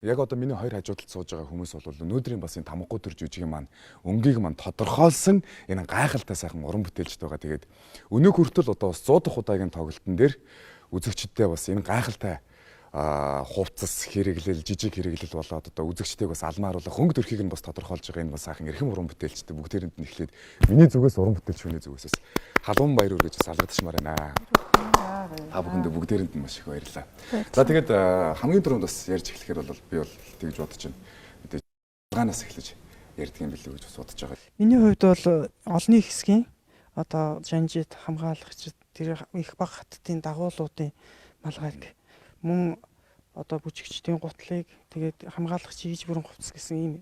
Яг одоо миний хоёр хажуудалд сууж байгаа хүмүүс бол өнөөдрийн бас энэ Тамгагүй төр жүжигийн маань өнгийг маань тодорхойлсон энэ гайхалтай сайхан уран бүтээлчд байгаа. Тэгээд өнөөх хүртэл одоо бас 100 дахь удаагийн тоглолтын дээр үзэгчдээ бас энэ гайхалтай хувцас хэрэглэл, жижиг хэрэглэл болоод одоо үзэгчдийг бас алмааруулах хөнгө төрхийг нь бас тодорхойлж байгаа энэ бас сайхан эрхэм уран бүтээлчтэй бүгдээрэнд нь эхлээд миний зүгээс уран бүтээлч хүний зүгээс бас халуун баяр өргөж бас алгадчмаар байна. Та бүхэндээ бүгдээрэнд нь маш их баярлалаа. За, тэгээд хамгийн түрүүнд бас ярьж эхлэхээр бол би бол тэгж бодож байна. Мэдээж ганаас эхлэж ярьдаг юм билүү гэж бас бодож байгаа. Миний хувьд бол олонний хэсгийн одоо жанжид хамгаалагчид, тэр их баг хаттын дагуулуудын малгайг, мөн одоо бүжигчдийн гутлыг, тэгээд хамгаалагч хийж бүрэн хувцас гэсэн ийм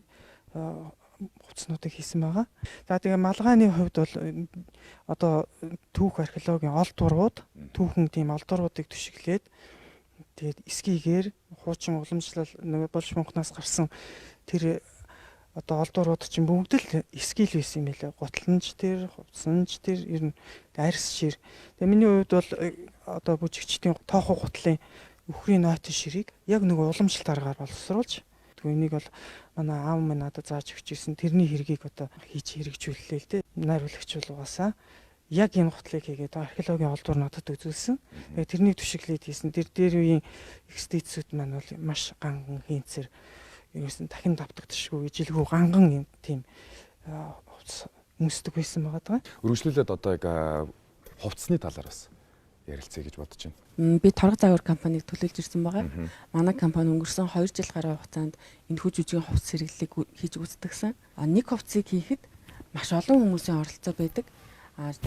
хувцснуудыг хийсэн байгаа. За, тэгээ малгайны хувьд бол одоо түүх археологийн олдврууд, түүхэн тийм олдвруудыг түшиглээд, тэгээд эскигээр хуучин уламжлал нөгөө болж мунхнаас гарсан тэр одоо олдврууд чинь бүгд л эски л байсан юм билээ. Гутланч тэр, хувцсанч тэр, ер нь арьс шир. Тэгээ миний хувьд бол одоо бүжигчдийн тоохоо гутлын үхрийн нойтон ширийг яг нөгөө уламжлалт аргаар боловсруулж, тэгээ энийг бол манай аав минь надад зааж өгч ирсэн, тэрний хэргийг одоо хийж хэрэгжүүллээ л дээ. Найруулагч бол угаасаа яг энэ гутлыг хийгээд археологийн олдвор надад үзүүлсэн. Тэгээ тэрнийг түшиглээд хийсэн. Тэр дээр үеийн экспедицүүд маань бол маш ганган хийнцэр ерөөсөн дахин давтагдшгүй ижилгүй ганган юм тийм хувцас өмсдөг байсан байгаа даа. Үргэлжлүүлээд одоо яг хувцсны талаар бас ярилцъя гэж бодож байна. Би Торго загвар компаниг төлөөлж ирсэн байгаа. Манай компани өнгөрсөн 2 жил гаруй хугацаанд энэхүү жүжигийн хувцас хэрэглэлийг хийж гүйцэтгэсэн. Нэг хувцсыг хийхэд маш олон хүмүүсийн оролцоо байдаг.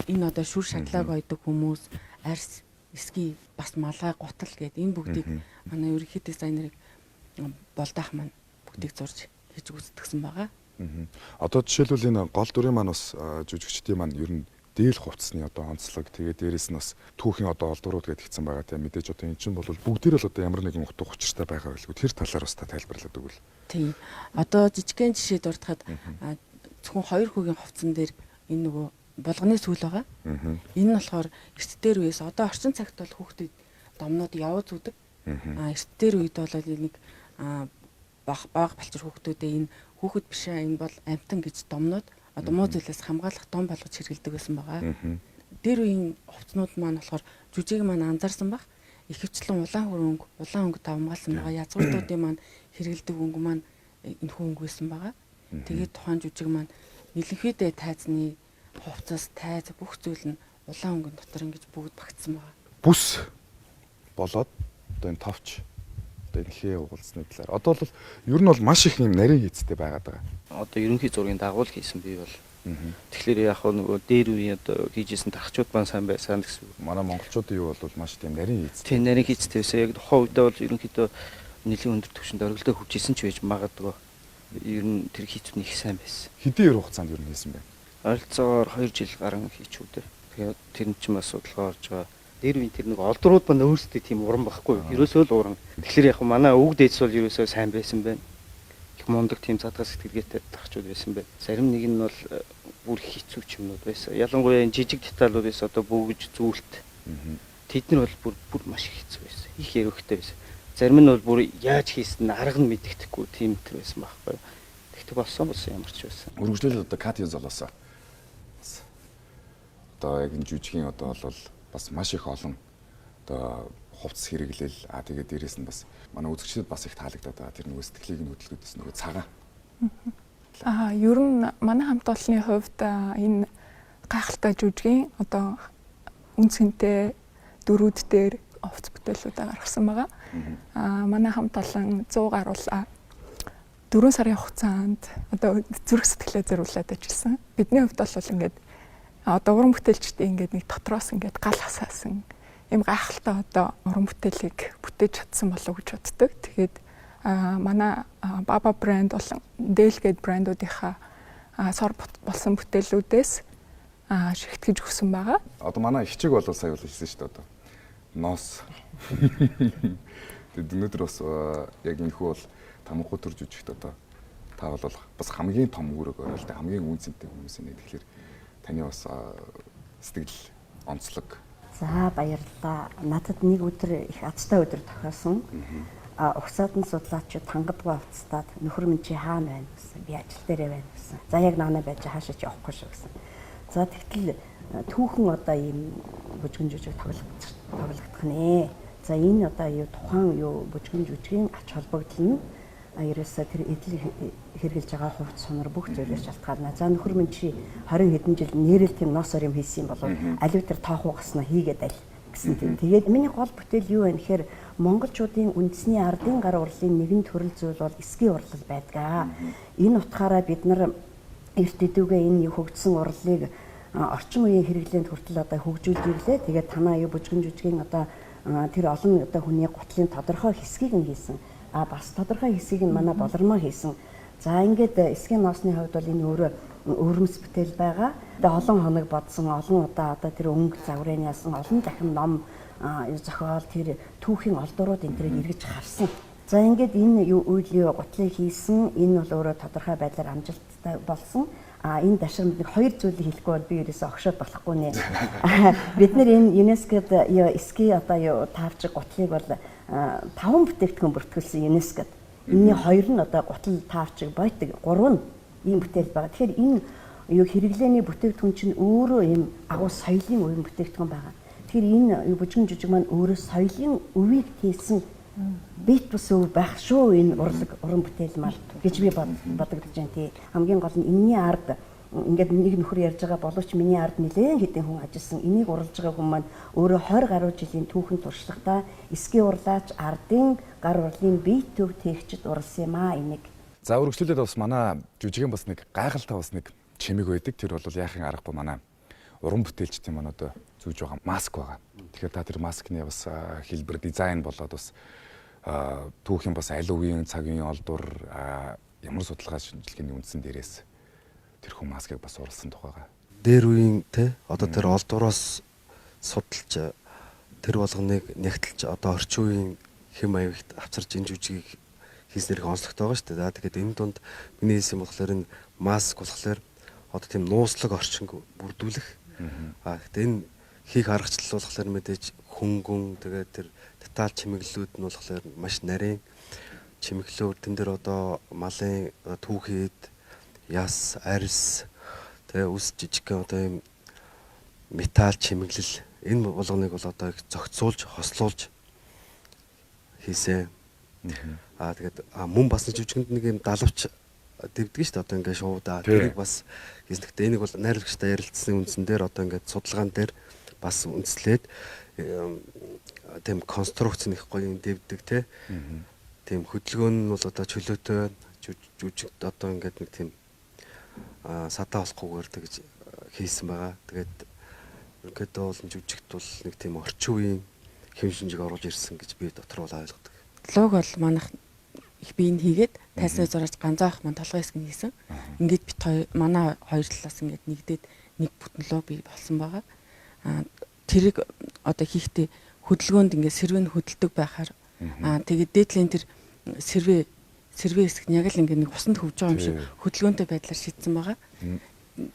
Энэ одоо шүр шаглааг ойдог хүмүүс, арьс, эски, бас малгай, гутал гээд энэ бүгдийг манай ерөнхий дизайнерыг Болдаах маань бүгдийг зурж хийж гүйцэтгэсэн байгаа. Одоо жишээлбэл энэ гол дүрийн маань бас жүжигчдийн маань ер нь дээл хувцсны одоо онцлог, тэгээд дээрэс нь бас түүхийн одоо олдврууд гэдээ хэвчсэн байгаа, тийм. Мэдээж одоо эн чинь бол бүгдээр л одоо ямар нэгэн утга учиртай байгаа байлгүй, тэр талаар бас та тайлбарлаад өгвөл. Тийм. Одоо жижигхэн жишээ дурдахад зөвхөн хоёр хүүгийн хувцсан дээр энэ нөгөө булганы сүүл байгаа. Энэ нь болохоор эрт дээр үеэс, одоо орчин цагт бол хүүхдүүд домнууд явуу зүүдэг. Эрт дээр үед бол нэг баг балчир хүүхдүүдээ энэ хүүхэд биш ээ, энэ бол амьтан гэж домнууд одоо муу зүйлээс хамгаалах дом болгож хэрэглэдэг байсан байгаа. Дээр үеийн хувцнууд маань болохоор жүжиг маань анзаарсан бах. Ихэвчлэн улаан хөр өнгө, улаан өнгө давмгаалсан байгаа. Язгууртуудын маань хэрэглэдэг өнгө маань энэхүү өнгө байсан байгаа. Тэгээд тухайн жүжиг маань нэлэнхүйдээ тайзны хувцас, тайз бүх зүйл нь улаан өнгөн дотор ингэж бүгд багтсан байгаа. Бүс болоод одоо энэ товч одоо энэ хээ угалсны талаар. Одоо бол ер нь бол маш их юм нарийн хийцтэй байгаад байгаа. Одоо ерөнхий зургийн дагуул хийсэн би бол. Тэгэхээр яг нөгөө дээр үеийн одоо хийжсэн тархчууд маань сайн байсан гэсэн үг. Манай монголчуудын юу бол маш тийм нарийн хийцтэй. Тийм, нарийн хийцтэй байсан. Яг тухайн үедээ бол ерөнхийдөө нэлийн өндөр түвшинд оргилдоо хөгжижсэн ч байж магадгүй. Ер нь тэр хийцүүд их сайн байсан. Хэдийн ер хугацаанд ер нь хийсэн бэ? Ойролцоогоор 2 жил гарan хийчихүү дээ. Тэгэхээр тэр нь ч бас судалгаа орж байгаа. Дээр үеийн тэр нэг олдрууд маань өөрсдөө тийм уран байхгүй юу? Ерөөсөө л уран. Тэгэхээр яг манай өвөг дээдс бол ерөөсөө сайн байсан байна. Их мундаг тийм задгай сэтгэлгээтэй тархчуд байсан байна. Зарим нэг нь бол бүр хэцүү ч юмнууд байсан. Ялангуяа энэ жижиг деталууд байсан, одоо бөгж, зүйлт. Тэд нар бол бүр бүр маш их хэцүү байсан. Их ярихтай байсан. Зарим нь бол бүр яаж хийсэн нь арга нь мэддэхгүй тийм төр байсан байхгүй юу? Тэгтээ болсон болсон ямар ч байсан. Үргэлжлүүлээд одоо Кати золоосоо. Одоо яг энэ жүжигийн одоо бол бас маш их олон одоо хувцас хэрэглэл, тэгээд дээрэс нь бас манай үзэгчдэд бас их таалагдаад байгаа. Тэр нөгөө сэтгэлийг нь хөдөлгөөдсөн нөгөө цагаан. Ер нь манай хамт олонны хувьд энэ гайхалтай жүжигийн одоо үнцэнтэй дөрүүд дээр хувцас бүтээлүүдээ гаргасан байгаа. Манай хамт олон 100 гаруй 4 сарын хугацаанд одоо зүрх сэтгэлээ зориулаад ажилласан. Бидний хувьд бол ингээд одоо уран бүтээлчдийн ингээд нэг дотроос ингээд гал хасаасан юм гайхалтай одоо уран бүтээлийг бүтээж чадсан болов уу гэж боддог. Тэгээд манай Баба брэнд болон Дэл гээд брэндүүдийнхаа сор болсон бүтээлүүдээс шигтгэж өгсөн байгаа. Одоо манай ихчиг бол сая бол хэлсэн шүү дээ одоо. Ноос. Тэгээд өнөөдөр бас яг энэ хүү бол Тамгагүй төр жүжигт одоо та бол бас хамгийн том үүрэг ороолтой хамгийн үн цэнтэй хүмүүс нэ. Тэгэхээр таны бас сэтгэл онцлог. За, баярлалаа. Надад нэг өдөр их азтай өдөр тохиосон. А угсаад нь судлаачид хангадгүй авцтаад нөхөр минь чи хаана байна гэсэн. Би ажил дээрээ байна гэсэн. За яг наанаа байж хаашаа ч явахгүй шүү гэсэн. За тэгтэл түүхэн одоо ийм бүжгэн жүжиг тоглогдох нэ. За энэ одоо юу тухайн юу бүжгэн жүжигийн ач холбогдол нь ерөөсөө тэр эдэл хэрглэж байгаа хувц сунар бүх зүйлээс шалтгаална. За нөхөр минь чи 20 хэдэн жил нэрэл тийм носоор юм хийсэн болов алив тэр тоох угаснаа хийгээд аль гэсэн тийм. Тэгээд миний гол бүтээл юу вэ гэхээр монголчуудын үндэсний ардын гар урлалын нэгэн төрөл зүйл бол эсгийн урлал байдаг. Энэ утгаараа бид нар эрт эдүүгээ энэ хөгжсөн урлалыг орчин үеийн хэрэглээнд хүртэл одоо хөгжүүлж ирлээ. Тэгээд танаа юу бүжгэн жүжигийн одоо тэр олон одоо хүний гутлын тодорхой хэсгийг нь хийсэн. А бас тодорхой хэсгийг нь манай болормоо хийсэн. За ингээд эсгийн ноосны хувьд бол энэ өөрөө өвөрмөц бүтээл байгаа. Тэгээ олон хоног бодсон, олон удаа одоо тэр өнгө загварын яасан, олон дахин ном зохиол тэр түүхийн олдурууд энэ тэрийг эргэж харсан. За ингээд энэ юу үйл гутлыг хийсэн, энэ бол өөрөө тодорхой байдлаар амжилттай болсон. А энэ дашир нэг хоёр зүйлийг хэлэхгүй бол би ерөөсөө огшоод болохгүй нэ. Бид нэр энэ ЮНЕСКОд эски одоо юу таавчиг гутлыг бол 5 бүтээгдэхүүн бүртгүүлсэн ЮНЕСКОд. Энийний хоёр нь одоо гутал таавчиг бойтог, гурав нь ийм бүтээл байгаа. Тэгэхээр энэ юу хэрэглээний бүтээгдэхүүн чинь өөрөө ийм агуу соёлын үеийн бүтээгдэхүүн байгаа. Тэгэхээр энэ юу бүжгэн жүжиг маань өөрөө соёлын өвийг тээсэн бит бус өв байх шүү энэ урлаг уран бүтээл мал гэж би бодогдож байна тий. Хамгийн гол нь энэний ард ингээд нэг нөхөр ярьж байгаа боловч миний ард нэлээд хэдэн хүн ажилласан. Энийг урлаж байгаа хүн маань өөрөө 20 гаруй жилийн түүхэн туршлагатай эсгийн урлаач ардын гар урлын бие төв тээгчд урлсан юм аа энийг. За үргэлжлүүлээд бас манай жүжигэн бас нэг гайхалтай бас нэг чимэг байдаг. Тэр бол яахын аргагүй манай уран бүтээлчдийн манай одоо зүүж байгаа маск байгаа. Тэгэхээр та тэр маскны бас хэлбэр дизайн болоод бас түүхийн бас аль үеийн цагийн олдвор ямар судалгаа шинжилгээний үндсэн дээрээс тэр хүн маскыг бас уралсан тухайга. Дээр үеийн те одоо тэр олдвороос судалж тэр болгоныг нэгтэлж одоо орчин үеийн хэм маягт авчирч энэ жүжигийг хийснээр их онцлогтой байгаа шүү дээ. За тэгээд энэ дунд миний хэлсэн болохоор энэ маск болохоор одоо тийм нууцлаг орчинг бүрдүүлэх. А гэхдээ энэ хийх аргачлал болохоор мэдээж хөнгөн тэгээд тэр деталь чимэглэлүүд нь болохоор маш нарийн чимэглэлүүд тэн дээр одоо малын түүхийд яс, арьс тэгээ үс жижигхэн одоо ийм металл чимэглэл энэ болгоныг бол одоо их зохицуулж, хослуулж хийсэн. Аа тэгээд мөн бас жүжигэнд нэг юм далавч дэвдэг шүү дээ одоо ингээд шуудаа. Тэрийг бас хийсэн. Гэхдээ энийг бол найруулагчтай ярилцсан үндсэн дээр одоо ингээд судалгаан дээр бас үндэслээд тийм конструкц нэг гоё юм дэвдэг те. Тийм хөдөлгөөн нь бол одоо чөлөөтэй жүжигт одоо ингээд нэг тийм садаа болохгүйгээр тэгж хийсэн байгаа. Тэгээд ерөнхийдөө бол жүжигт бол нэг тийм орчин үеийн хэм шинжийг оруулж ирсэн гэж би дотор бол ойлгодог. Луг бол манайх их биеийг хийгээд тайсны зураач ганцаах маань толгой хэсэг нь хийсэн. Ингээд бит хоёр манай хоёр талаас ингээд нэгдээд нэг бүтэн луу бий болсон байгаа. Аа тэрийг одоо хийхдээ хөдөлгөөнд ингээд сэрвэн хөдөлдөг байхаар аа тэгээд дээдлийн тэр сэрвэ хэсэг нь яг л ингээд нэг усанд хөвж байгаа юм шиг хөдөлгөөнтэй байдлаар шийдсэн байгаа.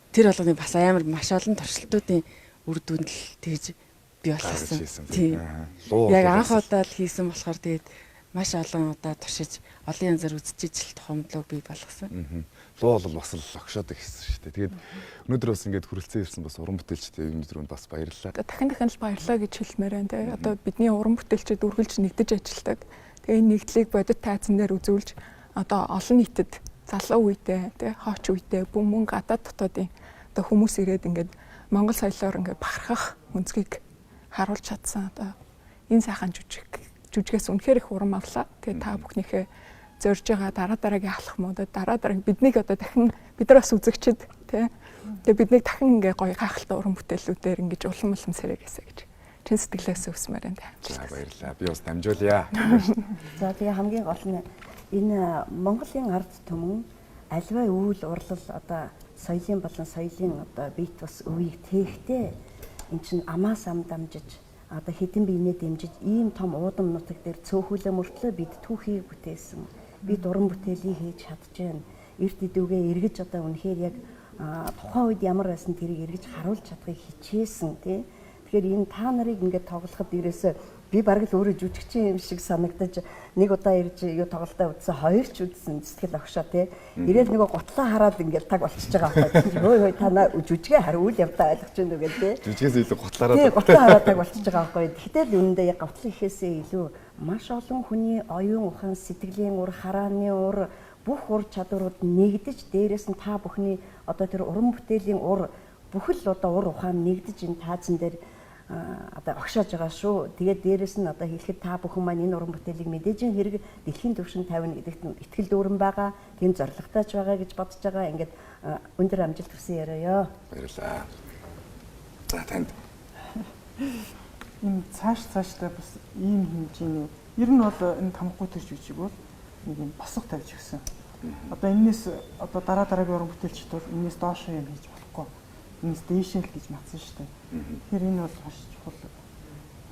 Тэр болгоныг бас амар маш олон туршилтуудын үр дүнд л тэгж бий болгосон. Тийм. Яг анх удаа л хийсэн болохоор тэгээд маш олон удаа туршиж олон янзаар үзчихэж л тухамдлыг бий болгосон. Луу бол бас л огшоод ихсэн шүү дээ. Тэгээд өнөөдөр бас ингээд хүрэлцэн ирсэн бас уран бүтээлчтэй өнөөдөр бас баярлалаа. Дахин дахин л баярлалаа гэж хэлмээр байна те. Одоо бидний уран бүтээлчид үргэлж нэгдэж ажилладаг. Тэгээ энэ нэгдлийг бодит тайзан дээр үзүүлж одоо олон нийтэд залуу үедээ те хооч үедээ мөн гадаад дотоодын одоо хүмүүс ирээд ингээд Монгол соёлоор ингээд бахархах өнцгийг харуулж чадсан. Одоо энэ сайхан жүжигээс үнэхээр их урам авлаа. Тэгээ та бүхнийхээ зорж байгаа дараа дараагийн алхмуудад дараа дараагийн биднийг одоо дахин бид нар бас үзэгчд тий. Тэгээ биднийг дахин ингээ гоё гайхалтай уран бүтээлүүдээр ингэж улам улам сэрээгээсэ гэж чин сэтгэлээс хүсмээр байна. За баярлалаа. Би бас дамжуулъя. За тэгээ хамгийн гол нь энэ Монголын ард түмэн альва үйл урлал одоо соёлын болон соёлын одоо бит бас өвийг тээхтэй эн чинь амаас ам дамжиж одоо хэдэн биенээ дэмжиж ийм том уудам нутаг дээр цөөхөлөө мөртлөө бид түүхийг бүтээсэн. Бид уран бүтээлийг хийж чадж байна. Эрт эдүүгээ эргэж одоо үнэхээр яг тухайн үед ямар байсан тэрийг эргэж харуулж чадахыг хичээсэн тий. Тэгэхээр энэ та нарыг ингээд тоглоход ерөөсөө Би бараг л өөрөө жүжигчин юм шиг санагдаж нэг удаа ирж юу тоглолтоо үзсэн, хоёр ч үзсэн сэтгэл огшоо тий. Ирээл нөгөө гутлаа хараад ингээл таг болчихж байгаа байхгүй. Хөөе хөөе та наа жүжигээ хар үйл явдаа ойлгож байна уу гэх тий. Жүжигээс илүү гутлаараа. Тий, гутлаа хараад таг болчихж байгаа байхгүй. Гэтэл үнэндээ яг гутлын ихээсээ илүү маш олон хүний оюун ухаан, сэтгэлийн ур, харааны ур, бүх ур чадварууд нэгдэж дээрээс нь та бүхний одоо тэр уран бүтээлийн ур бүхэл одоо ур ухаан нэгдэж энэ таазан дээр одоо огшоож байгаа шүү. Тэгээд дээрэс нь одоо хэлэхэд та бүхэн маань энэ уран бүтээлийг мэдээж хэрэг дэлхийн түвшинд тавина гэдэгт итгэл дүүрэн байгаа. Тийм зорилготой ч байгаа гэж бодож байгаа. Ингээд өндөр амжилт хүсэн яриа. Баярлалаа. За танд энэ цааш цаашдаа бас ийм хэмжээний ер нь бол энэ тамгагүй төр жүжиг бол нэг юм босго тавьж өгсөн. Одоо энэс одоо дараа дараагийн уран бүтээлчд бол энэс доош юм хийж болохгүй. Энэс дээшээ л гэж матсан шүү дээ. Тэгэхээр энэ бол маш чухал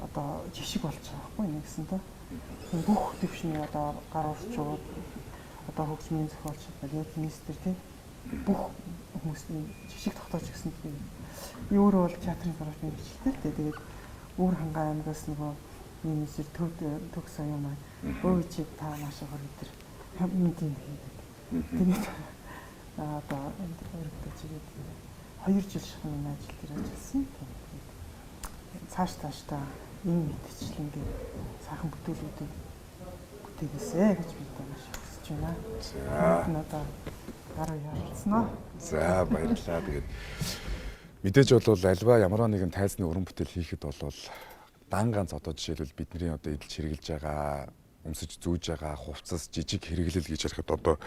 одоо жишг болж байгаа байхгүй нэгсэн тэ. Энэ бүх төвшний одоо гар урчууд одоо хөгжмийн зохиолч, балет министр тий бүх хүмүүсийн жишг тогтоож өгсөн тийм. Би өөрөө бол театрын сургуулийн хичээлтэй л дээ. Тэгээд Өвөр хангай аймагаас нөгөө министр төв төгс оюун маань өө чи та маш их өдөр мэдийн хийгээд. Тэгээд одоо энд өргөдөж ирээд 2 жил шахам энэ ажил дээр ажилласан. Тэгээд цааш цаашдаа энэ мэтчлэнгээ сайхан бүтээлүүдийг бүтээгээсэ гэж би одоо маш их хүсэж байна. За. Энэ одоо гар үе оролцсноо. За баярлалаа. Тэгээд мэдээж бол альва ямар нэгэн тайзны уран бүтээл хийхэд бол дан ганц одоо жишээлбэл бидний одоо эдэлж хэрэглэж байгаа, өмсөж зүүж байгаа хувцас, жижиг хэрэглэл гэж ярихад одоо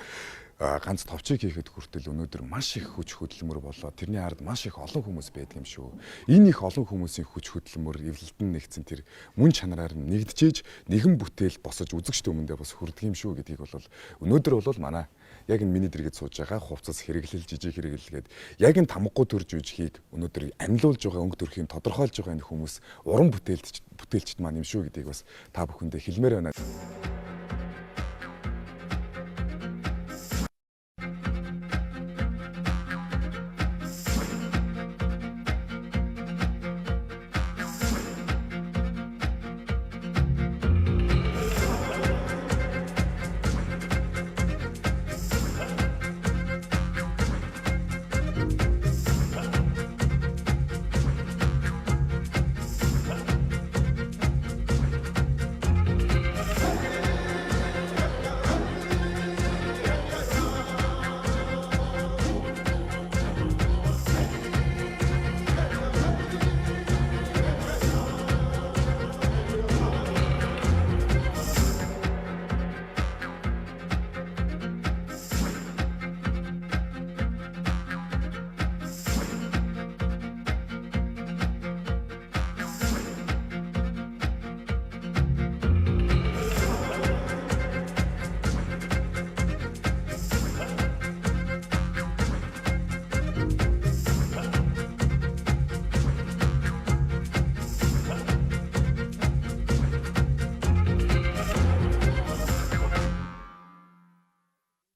ганц товчийг хийхэд хүртэл өнөөдөр маш их хүч хөдөлмөр болоо. Тэрний ард маш их олон хүмүүс байдаг юм шүү. Энэ их олон хүмүүсийн хүч хөдөлмөр эвлэлдэн нэгдсэн тэр мөн чанараар нь нэгджээж нэгэн бүтээл босож үзэгч түмэндээ бас хүрдэг юм шүү гэдгийг бол өнөөдөр бол манай яг энэ миний дэргэд сууж байгаа хувцас хэрэглэл, жижиг хэрэглэл гээд яг энэ тамгагүй төр жүжигийг өнөөдөр амьлуулж байгаа, өнгө төрхийг тодорхойлж байгаа энэ хүмүүс уран бүтээлчд маань юм шүү гэдгийг бас та бүхэндээ хэлмээр байна.